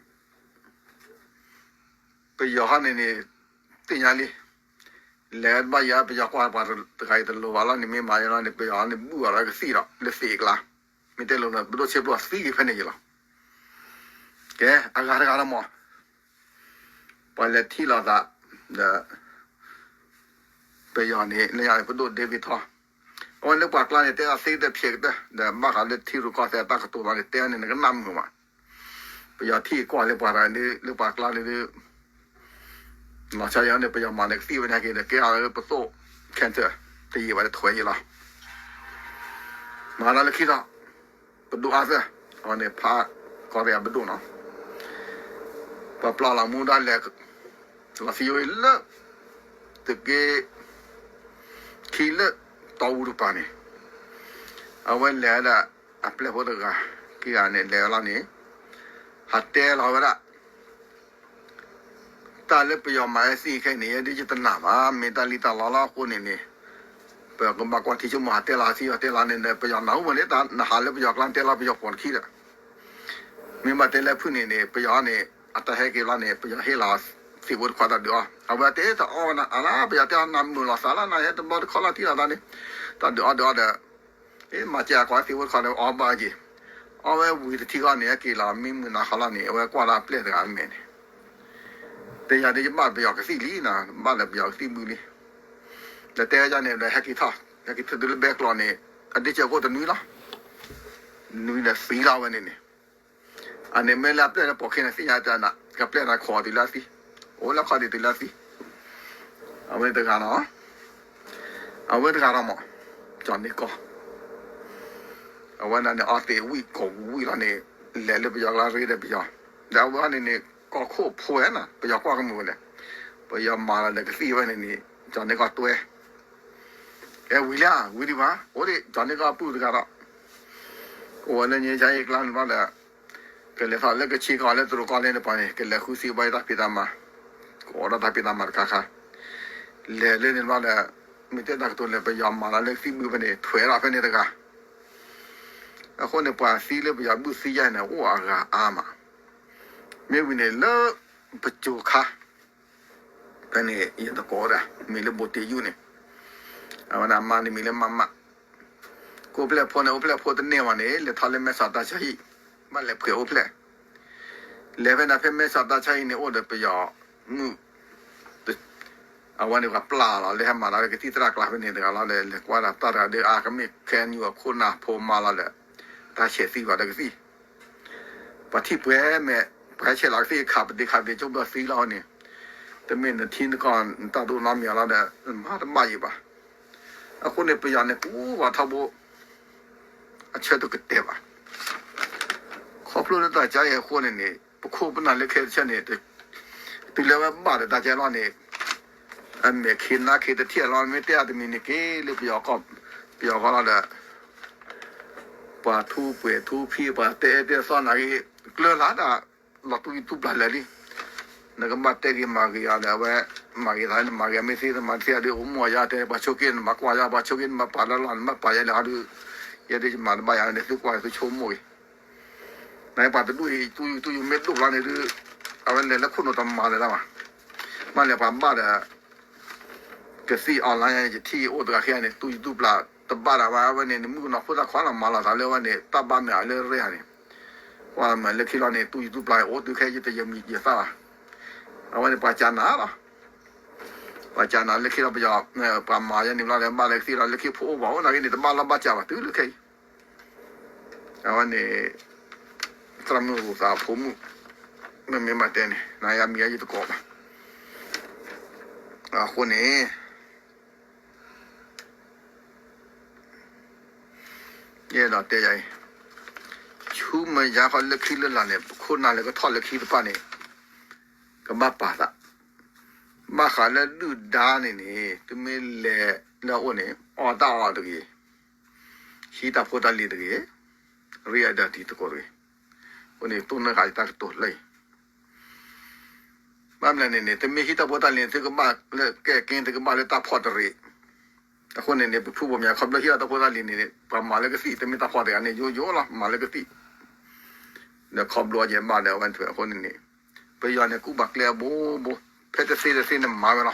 ပယီၤဟီန့ၣ်န့ၣ် သ့ၣ်ညါလံ လဲၤဘၣ်ယၤ ပယီၤကွၢ်ပှၤတဂၤအံၤတလိၤဘၣ်လီၤန့ၣ် မ့ၢ်မၤယလီၤန့ၣ် ပယီၤန့ၣ်ဘူၣ်အီၤလၢကသံၣ်ဒီး လၢသ့ၣ်အကျါ မ့ၢ်တဲလိၤန့ၣ် ပဒိၣ်ဆ့ပျိၢ်သံက့ၤဖဲန့ၣ်ယလီၤ ကဲ အဂၤတဂၤလီၤမး ပှၤလဲၤထံၣ်လိာ်သး ဒီး ပယီၤန့ၣ် လၢညါပဒိၣ် David Tho အဝဲလၢပှၤကျါန့ၣ် တဲအီၤသ့ကတၢၢ်ဖျဲးကတၢၢ် ဒီးဘၣ်ဃးလၢထံရူၢ်ကီၢ်သဲးအတၢ်ကတိၤလီၤန့ၣ် တဲန့ၣ် နကနၣ်မုာ်မး ပယီၤထံၣ်ကွၢ်လၢပှၤတဂၤန့ၣ် လၢပှၤကျါန့ၣ် လီၤဆီယၤန့ၣ် ပယီၤမၤန့ၣ်ကသံၣ်ဝဲန့ၣ်က့ၤဒီး ကဲအီၤလၢပသိၣ် cancer တယံာ်ဘၣ်တထွဲယံာ်လီၤ မၤလီၤလၢခံဒီး ပဒိၣ်အါသၢၣ် အဝဲန့ၣ်ဖးကီၢ်ရ့ၣ်အပဒိၣ်နီၤ ပှၤပျၢ်လီၤမူဒါလဲၤ လီၤသံဝဲလၢ သုးက့ ခံလၢ တီအူတကပၤန့ၣ် အဝဲလဲၤဝဲဒၣ် အပျဲၢ်ဖိတဂၤ ခံဂၤန့ၣ် လဲၤဝဲလီၤန့ၣ် ဟးတဲလီၤဝဲဒၣ် တၢ်လၢပယီၤမၤဝဲသ့ၣ်ခဲအံၤန့ၣ် ယဲဒၣ်ယတနာ်ဘၣ် မ့ၢ်တၢ်လံၣ်တၢ်လီလီၤအဃိန့ၣ်န့ၣ် ပကဘၣ်ကွၢ်ထံဆိကမိၣ် ဟးတဲလီၤဟးသံအီၤတဲလီၤန့ၣ်ဒီး ပယီၤနၢ်ဟူမးန့ၣ် တၢ်နဟးလၢပယီၤကျါတဲလီၤပယီၤပိာ်တခံဒီး မ့ၢ်ဘၣ်တဲလၢဖုၣ်န့ၣ်န့ၣ် ပယီၤန့ၣ် အတၢ်ဟဲက့ၤဘျီန့ၣ် ပယီၤဟ့ၣ်လီၤသ့ၣ်ဖိတခွါတၢ်ဒုးအီၣ် အဝဲတဲတအီၣ်ဝဲနၤ အလါပယီၤတဲအီၤနၤမုာ်လီၤသးလီၤ နၤဟဲတဘျီတခီၣ်လီၤထံၣ်လီၤသးန့ၣ် တၢ်ဒုးအီၣ်ဒုးအီၣ်ဒီး မၤစၢၤအကွၢ်သ့ၣ်ဖိတခွါဒီးအီၣ်ဘၣ်က့ၤ အီၣ်ဝဲဝံၤတထံၣ်ဃီန့ၣ် ဟဲက့ၤလီၤမံမုာ်နၤခီလီၤန့ၣ် အဝဲကွၢ်လၢအပျဲၢ်တဂၤအမဲာ်န့ၣ် တဲယၤဒ်ယဘၣ်ပယီၤကသံၣ်လံနၤ ဘၣ်လၢပယီၤကသံၣ်ဘုလံ ဒီးတဲဝဲဒ်န့ၣ်ဒီးဟဲက့ၤထီၣ် ဟဲက့ၤထီၣ်တုၤလၢဘဲကျိာ်န့ၣ် အဒ့ဆၢကိၣ်တနွံလီၤ နွံဒီးသံလီၤဝဲန့ၣ်န့ၣ် အန့ၣ်မ့ၢ်လၢအပျဲၢ်လၢပိာ်ခံန့ၣ် သ့ၣ်ညါတၢ်နၤ ကပျဲၢ်နၤခိးတုၤလၢအသံ အိၣ်လၢခီၣ်ဒံးတုၤလၢအသံ အဝဲတဂၤနီၤ အဝဲတဂၤဒီးမး ကၠီၤန့ၢ်ကီၢ် အဝဲဒၣ်န့ၣ် အီသံးဝံၣ်ကိးပူၤဝံၣ်လီၤန့ၣ် လဲၤလၢပယီၤကျါရ့ဒီးပယီၤ ဒီးအဝဲန့ၣ်န့ၣ် ကီၢ်ခိၣ်ဖိဝဲနီၤ ပယီၤကွၢ်ကမုာ်ဝဲလဲၣ် ပယီၤမၤလီၤဒီးကသံၣ်ဝဲန့ၣ်န့ၣ် ကၠီၤန့ၢ်ကီၢ်တွဲ ကဲဝံၤလံ ဝံၤဒံးဘၣ် အိၣ်ဒံး ကၠီၤန့ၢ်ကီၢ်ပုၢ်တဂၤဒီး ကအိၣ်ဝဲလၢညါယါယကျါန့ၣ်ဘျီဒီး ကလဲၤထီၣ်လၢကဆ့ကီးလၢတရူးကီၢ်လဲၣ်န့ၣ်ပှၤန့ၣ် ကလဲၤဃုစံးဘၣ်ယတၢ်ဖံးတၢ်မၤ ကအိၣ်ဒီးတၢ်ဖံးတၢ်မၤတခါခါ လဲၤလၢန့ၣ်ဘျီဒီး မ့ၢ်တဲတၢ်ကတိၤလဲၣ် ပယီၤမၤလီၤလၢကသံၣ်ဘုဖဲန့ၣ် ထွဲးထီၣ်ဖဲန့ၣ်တဂၤ အဃိန့ၣ် ပှၤသံလၢပယီၤဘုၣ်သံယါန့ၣ် အိၣ်အဂၤအါမး, မ့ၢ်ဝံၤန့ၣ်လၢ ပစိၤခါ ဖဲန့ၣ် ယသကိးတဂၤ မံၤလၢဘိးတ့ၢ်ယူၣ်န့ၣ်, အဝဲဒၣ်မါန့ၣ်မံၤလၢမးမး, ကအိၣ်ဖျဲၣ်ဖိန့ၣ် အိၣ်ဖျဲၣ်ဖိတန့ၢ်ဝဲန့ၣ် လဲၤထီၣ်လၢမဲဆီးတၢ်ဆါဟံၣ်, ဘၣ်လဲၤဖှဲးအိၣ်ဖျဲၣ်, လဲၤဖဲန့ၣ်ဖဲမဲဆီးတၢ်ဆါဟံၣ်န့ၣ် အိၣ်ဒီးပယီၤမုၣ် အဝဲန့ၣ်ပှၤပျၢ်လီၤ လၢဟဲမၤတၢ်လၢကသံၣ်သရၣ်ကျါဖဲန့ၣ်တဂၤလီၤဒီး လဲၤကွၢ်တၢ်တၢ်တဂၤဒီး အါကမ့ၢ်ခဲနံၣ်အခိၣ်နၢ်ဖိမါလီၤဒီး တၢ်ဆဲးသံဘၣ်ဒီးကသံၣ်, ပှၤထံၣ်ပှဲၤမဲာ် ပှၤဆဲးလီၤကသံၣ်ခးပဒ့ခးပဒ့ကၠိဘျီသံလီၤန့ၣ်, တမ့ၢ်နထံနကီၢ်နတၢ်ဒိၣ်နီတမံၤလီၤဒီး မၤတဘၣ်ယံၤဘၣ်. အဃိန့ၣ် ပယီၤန့ၣ် ကူဝဲထီဘိ အဆၢတကတဲာ်ဘၣ်. ခီဖျိလၢတၢ်ကါအံၤအဃိန့ၣ်န့ၣ် ပခိၣ်ပနၢ်လၢခဲတဆၢန့ၣ် တုၤလၢဝဲဘၣ်ဒီးတၢ်ကါလီၤန့ၣ် အမဲာ်ခ့နါခ့တထံၣ်လီၤ မ့ၢ်တဲအတမံၤန့ၣ်က့ၤလၢပယီၤကီၢ် ပယီၤကီၢ်လီၤဒီး ပှၤထူပှဲၤထူဖံး ပှၤတဲအဲၣ်တဲသီနၤဂ့ၤ ကျၢၤလၢဒၣ် လီၤတူၢ်ယတူၢ်ပျၢ်လၢာ်လံ. နကဘၣ်တဲဂ့ၤမၤဂ့ၤအီၤဒီး အဝဲမၤဂ့ၤသး နမၤဂ့ၤအမ့ၢ်သ့ နမၤသ့အဒုးအိၣ်မူအယါတဲ ပှၤဆိးက့နမၤကွၢ်ယါ ပှၤဆိးက့နမၤပာ်လၢလီၤ နမၤပာ်ယါလၢအဒုး ယဲဒုးယမၤတဘၣ်ယၤန့ၣ် သုကွၢ်သုဆိကမိၣ်ဂ့ၤ နပှၤတဒူၣ်အံၤ တူၢ်ယူၢ်တူၢ်ယူၢ်မ့ၢ်ဒိၣ်လီၤန့ၣ်ဒုး အဝဲလဲၤလၢခိၣ်နူာ်တမၤလၢၤဒၣ်ဘၣ်. မ့ၢ်လဲၤပှၤဘၣ်ဒီး ကသံၣ် online ယထံၣ်အိၣ်တဂၤခံဂၤန့ၣ် တူၢ်ယူၢ်တူၢ်ပျၢ်တဘၣ်ဒၣ်ဘၣ် အဝဲန့ၣ် နမုၣ်ကနီၤဖိသၣ်ခွါလီၤ မၤလီၤသးလၢအဝဲန့ၣ် တၢ်ဘၣ်မ့ၢ်အလၢရဲၣ်ဧါန့ၣ် ကွၢ်မ့ၢ်လၢခံလီၤန့ၣ် တူၢ်ယူၢ်တူၢ်ပျၢ်အိၣ်တုၤခဲယတယဲၢ်မံၤယသၣ်ဘၣ်. အဝဲန့ၣ်ပှၤကနၤလီၤ ပှၤကနၤလၢခံလီၤ ပယီၤ ပှၤမၤယါန့ၣ်ဘျီဒီး ဘၣ်လၢကသံၣ်လီၤ လၢခံဖိအိၣ်ဘၣ်အိၣ်နာ်က့န့ၣ် တဘၣ်လီၢ်ဘၣ်စးဘၣ်တုၤလၢခဲအံၤ အဝဲန့ၣ် သရၣ်မုၣ်အိၣ်သးဖိမုၣ် မ့မ့ၢ်ဘၣ်တဲန့ၣ် နယမံၤယတကိးဘၣ်. အဃိန့ၣ် ယအဲၣ်ဒိးတဲယၤအံၤ ဆူမဲာ်ညါဃီလၢခံလၢလာ်န့ၣ် ပခိၣ်နၢ်လၢကထီၣ်လၢခံတဖၣ်န့ၣ် ကဘၣ်ပာ်သး ဘၣ်ဃးလၢဒုၣ်ဒါန့ၣ်န့ၣ် သုမ့ၢ်လဲၤလၢအအိၣ်န့ၣ် အီၣ်တၢ်အီၣ်တဂ့ၤ ဟံးတၢ်ဖိတၢ်လံၤတဂ့ၤ ရ့အဒၢးတံၤသကိးတဂ့ၤ. အဃိန့ၣ် တိၢ်နီၣ်ဃာ်ယတၢ်ကတိၤလၢအံၤ ဘၣ်မနုၤလဲၣ်န့ၣ်န့ၣ် သုမ့ၢ်ဟံးတၢ်ဖိတၢ်လံၤန့ၣ် သုကဘၣ်လၢကဲက့ သုကဘၣ်လၢတၢ်ဖီၣ်တရံး. အဃိန့ၣ်န့ၣ် ပဖုဘိၣ်မၠးခီဖျိဟံးတၢ်ဖိတၢ်လံၤန့ၣ် ပှၤမၤလၢကသံၣ်တမ့ၢ်တၢ်ဖီၣ်တဂၤန့ၣ် ယိယိလီၤ မၤလၢကသံၣ် ဒီးခီဖျိအယဲၢ်ဘၣ်ဒီးအဝဲန့ၣ် အဃိန့ၣ်န့ၣ် ပယီၤန့ၣ်ကူၣ်ဘၣ်ကျဲအဘိဘိ ဖဲတသ့တသ့န့ၣ်မၤဝဲလီၤ.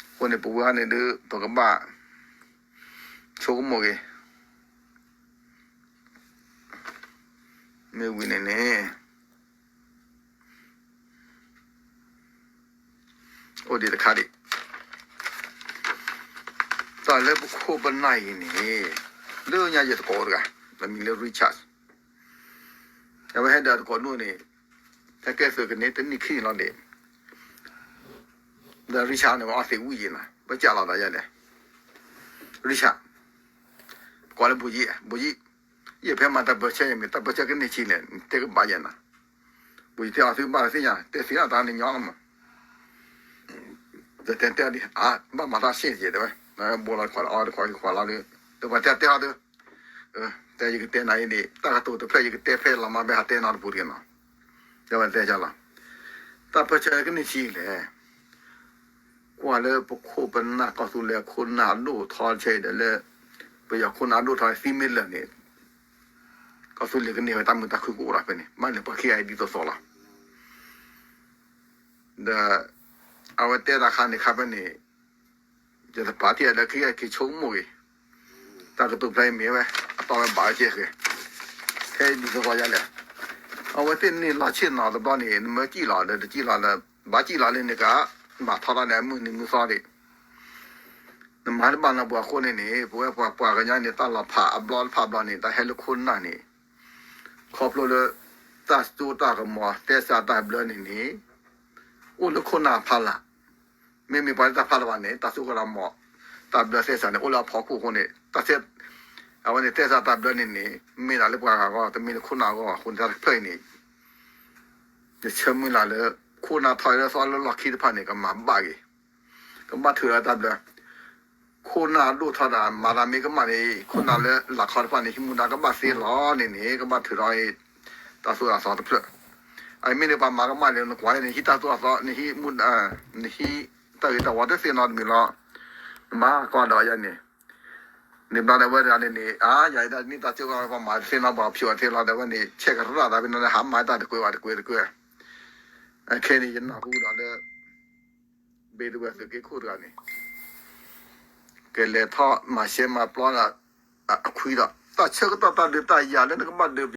အဃိန့ၣ် ပဝဲန့ၣ်ဒုး ပကဘၣ်ဆိကမိၣ်ဂ့ၤ မ့ၢ်ဝံၤန့ၣ်န့ၣ် အိၣ်ဒံးတခါဒံး တၢ်လၢပခိၣ်ပနၢ်အံၤန့ၣ် လၢညါယသကိးတဂၤ အမံၤလၢ Richard အဝဲဟဲဒီးသကိးဒိၣ်န့ၣ် ဟဲကဲသုးကန့ၢ်တနံၣ်ခံလီၤန့ၣ် ဒီး Richard န့ၣ် အီသံးဝံၣ်ယံၤနီၤ ပစးလီၤသးယဲလဲၣ် Richard ကိးလၢ ဘိယံၣ် ဘိယံၣ် ယဖဲမၤတၢ်ပၢဆှၢယမ့ၢ်တၢ်ပၢဆှၢကန့ၢ်ဆံးလဲၣ် တဲကဘၣ်ယဲနီၤ ဘိယံၣ်တဲအီၤသုဘၣ်သ့ၣ်ညါ တဲသ့ၣ်ညါတၢ်န့ၣ်ညီလီၤမး တဲတဲတဲဒ် ဘၣ်မၤတၢ်ဆံးယဲတဲဝဲ ဘိလီၤခွးလီၤအီတခွးခွးလီၤဒီး တပှၤတဲတဲအီၤသု တဲယကတဲနၤအံၤန့ၣ် တၢ်ကတိၤတဖျၢၣ်ယကတဲဖဲလီၤမး ဖဲဟးတဲနီတပူၤတဂ့ၤနီၤ တဲဝဲတဲလီၤ တၢ်ပၢဆှၢကန့ၢ်ဆံးလဲၣ် ကွၢ်လၢပခိၣ်ပနၢ်ကီၢ်သူလ့ၤခိၣ်နၢ်အဒိၣ်ထီဆဲအံၤဒီးလၢ ပယီၤခိၣ်နၢ်အဒိၣ်ထီသံမ့ၢ်လၢာ်န့ၣ် ကီၢ်သူလ့ၤကန့ၢ်ဝဲတၢ်မုာ်တၢ်ခုၣ်ကအိၣ်ဒီးဖဲန့ၣ် ဘၣ်လဲၤပှၤခံဂၤအံၤဒ်သိးသိးလီၤ ဒီး အဝဲတဲတၢ်ခါန့ၣ်ခါဖဲန့ၣ် ယတပာ်ထံၣ်ဒီးခံဂၤက့ၤဆိကမိၣ်ဂ့ၤ တၢ်ကတိၤဖျါအံၤမ့ၢ်ဝဲ အတီဝဲဘၣ်ဝဲကဲဃဲ ခဲအံၤဒ်သိးသိးယါလဲၣ် အဝဲသ့ၣ်န့ၣ်လီၤဆ့ၣ်နီၤတဘျီန့ၣ် နမၢကံၣ်လီၤဒီးတကံၣ်လီၤလၢ ဘၣ်ကံၣ်လီၤလၢန့ၣ်က မၤထီၣ်တၢ်ဒီးမုၢ်နံၤမုၢ်သီဒံး နမၤတဘၣ်နီတပူၤအဃိန့ၣ်န့ၣ် ပဝဲပှၤပှၤကညီန့ၣ် တၢ်လီၤဖးအဘျီတဖၣ်ဘျီန့ၣ် တၢ်ဟဲလၢခိၣ်နၢ်န့ၣ် ခီဖျိလၢ တၢ်စိတၢ်ကမီၤ သဲစးတၢ်ဘျၢန့ၣ်န့ၣ် အိၣ်လၢခိၣ်နၢ်အဖီလာ် မ့မ့ၢ်ပှၤလၢတၢ်ဖီလာ်ဘၣ်န့ၣ် တၢ်စိကမီၤ တၢ်ဘျၢသဲစးန့ၣ် အိၣ်လၢအဖီခိၣ်အဃိန့ၣ် တၢ်သဲ အဝဲန့ၣ် သဲစးတၢ်ဘျၢန့ၣ်န့ၣ် မ့ၢ်ဒၣ်လၢပှၤဂၤအဂီၢ် တမ့ၢ်လၢခိၣ်နၢ်အဂီၢ်ဘၣ်အဃိန့ၣ် တၢ်တဖျၢၣ်အံၤန့ၣ် ယဆၢမုၢ်လၢ်လၢ ခိၣ်နၢ်ထီၣ်လၢသီလၢလီၢ်ခံတဖၣ်န့ၣ် ကမၤဘၣ်ဂ့ၤ ကဘၣ်ထုးဒီးတၢ်ဘျၢ ခိၣ်နၢ်ဒိၣ်ထီၣ်ဒီးမၤတၢ်မ့ၢ်ကမၣ်န့ၣ် ခိၣ်နၢ်လၢလာ်ခီတဖၣ်န့ၣ် ဟံးမူဒါကဘၣ်သ့လီၤန့ၣ်န့ၣ် ကဘၣ်ထုးဒီး တၢ်သိၣ်တၢ်သီတဖျၢၣ် အမ့ၢ်န့ၣ်ပှၤမၤကမၣ်န့ၣ် နကွၢ်န့ၣ် ဟံးတၢ်သိၣ်တၢ်သီ နဟံးမူဒါ နဟံးတၢ်ဂ့ၤတၢ်ဝါတသ့နီတမံၤလီၤ နမၤကီးဒီးယၤန့ၣ် န့ၣ်ဘျီဒီးဝဲတဂၤန့ၣ်န့ၣ် အါ ယၤအံၤတၢ်တနံၣ်တၢ်ကၠိကီၢ် ပှၤမၤတသ့နီၤ ပှၤဖျိးတသ့လီၤ ဒီးဝဲန့ၣ် ဆဲးကရၣ်သးဖဲန့ၣ် ဟးမၤတၢ်တကွဲးဘၣ်တကွဲးတကွဲး. ခဲန့ၣ် ယနၢ်ဟူဒီးလၢ ဘ့တဝဲသုးက့ခိၣ်တဂၤန့ၣ် ကလဲၤထီၣ်မၤရှဲမၤပျီဒီး အခွံဒီး တၢ်ဆၢကတီၢ်တၢ်ဒုးတၢ်ယၤလၢနကဘၣ်ဒုး